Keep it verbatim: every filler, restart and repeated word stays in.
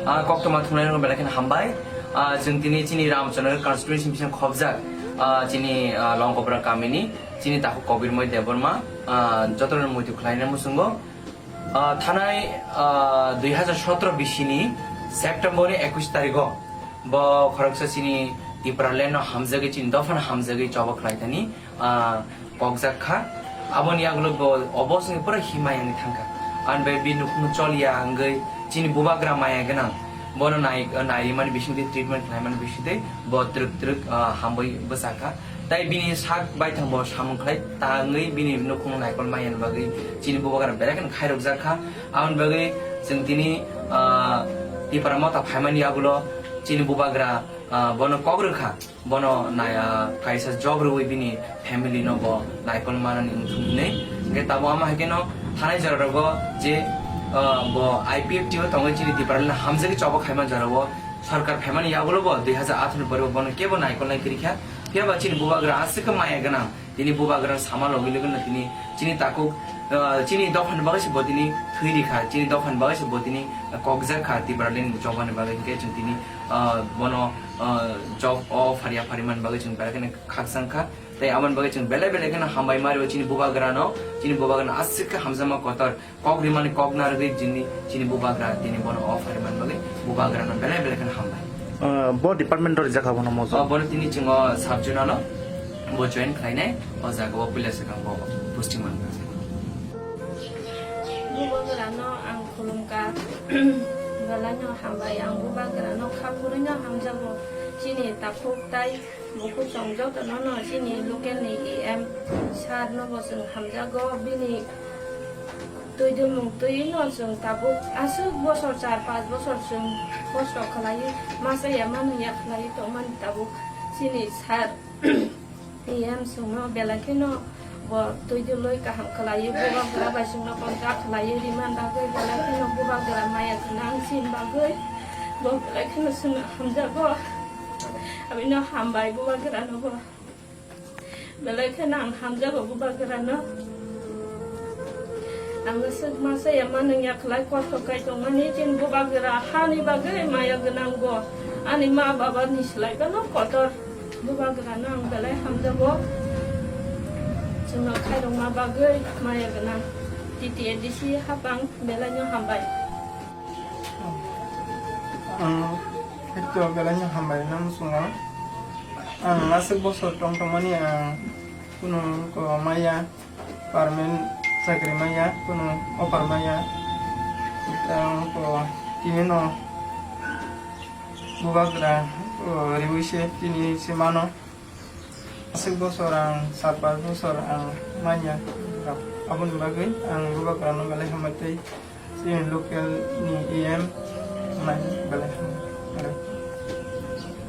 Ah, koktwma thumnairokno belai kheno hambai. Ah, chwng tini chini Ramchandra constituency bising khobjak, ah, chini, ah, Longkopra kamini chini takhuk Kobirmoy Debbarma, ah, jotono muitu khlaina muchungo. Ah, thanai, ah, dui hazar sotro bisini September ni ekush tarigo bo khoroksa chini Tipraland no hamjagwi, chini dopha no hamjagwi choba khlaithani, ah, kokjak kha. Aboni yagulo bo obo songwi pura himai wngwi thangkha. Ani bai bini nukhung choliya wngwi chini bubagra maya gwnang. Bono nai, nai mani bisingtwi, treatment khlai mani bisingtwi bo twrwk twrwk, ah, hambai bwchakha. Tai bini sak baithang bo samung khlai tangwi bini nukhung naikol maya ni bagwi chini bubagra belai kheno khairokjak kha. Aboni bagwi chwng tini, ah, Tipra Motha phaimani yagulo chini bubagra, ah, bono kok rwkha. Bono nai, ah, kaisa job rwui bini family no bo naikol manani wngthung hinwi. Hwnkhe tabuk ama hai kheno thanai jora rogo je, ah, bo I P F T o tongwi chini Tipraland no hamjagwi choba khaima jora o sorkar phaimani yagulo bo dui hazar atharo ni pore bo bono kebo naikol nai kwrwi kha. Phiya ba chini bubagra aswk khe maya gwnang. Tini bubagra sama logi logi no tini chini takhuk, ah, chini dopha ni bagwi se bo tini thwi rikha, chini dopha ni bagwi se bo tini kokjak kha Tipraland ni choba ni bagwi. Hwnkhe chwng tini, ah, bono, ah, job o pharia phari man bagwi chwng belai kheno khakchang kha. Tei aboni bagwi chwng belai belai kheno hambai ma rio chini bubagra no, chini bubagra no aswk khe hamjakma kotor kok rimani kok narwgwi chini, chini bubagra tini bono offer man bagwi bubagra no belai belai kheno hambai. Ah, bo department o rijak abono mojo? Ah, bono tini chwng o sub zonal o bo join khlainai, o jaga o puila swkang bo posting mankha. Bubagra no ang khulumkha, belai no hambai, ang bubagra no kha phurui no hamjago, chini takhuk tai bukhuk chwng joto no no chini local ni E M sir no bo chwng hamjago, bini twi dulmung twi no chwng tabuk aswk bosor char panch bosor chwng kosto khlaiwi masa ya manung ya khlaiwi tongmani tabuk chini sir E M chwngno belai kheno bo twi dulwi kaham khlaiwi bubagra bai chwngno contact khlaiwi rimani bagwi belai kheno bubagra maya gwnang chini bagwi bo belai kheno chwngno hamjago abino hambai bubagra no bo. Belai kheno ang hamjago bubagra no. Ang swk masa ya manung ya khlai kosto kai tongmani chini bubagra hani bagwi maya gwnang bo. Ani ma baba ni slai bono kotor bubagra no ang belai hamjago. Chwngno khairokma bagwi maya gwnang. T T A D C hapang belai no hambai. Ang hito belai no hambai no muchungo. Ang aswk bosor tong tongmani ang kunu ko maya, permanent chakri maya, kunu offer maya. Ang ko tini no bubagra, o, riwi se tini se mano. Aswk bosor ang, sar pas bosor ang manya. Aboni bagwi ang bubagra no belai hambai tei chini local ni E M manya belai hambai.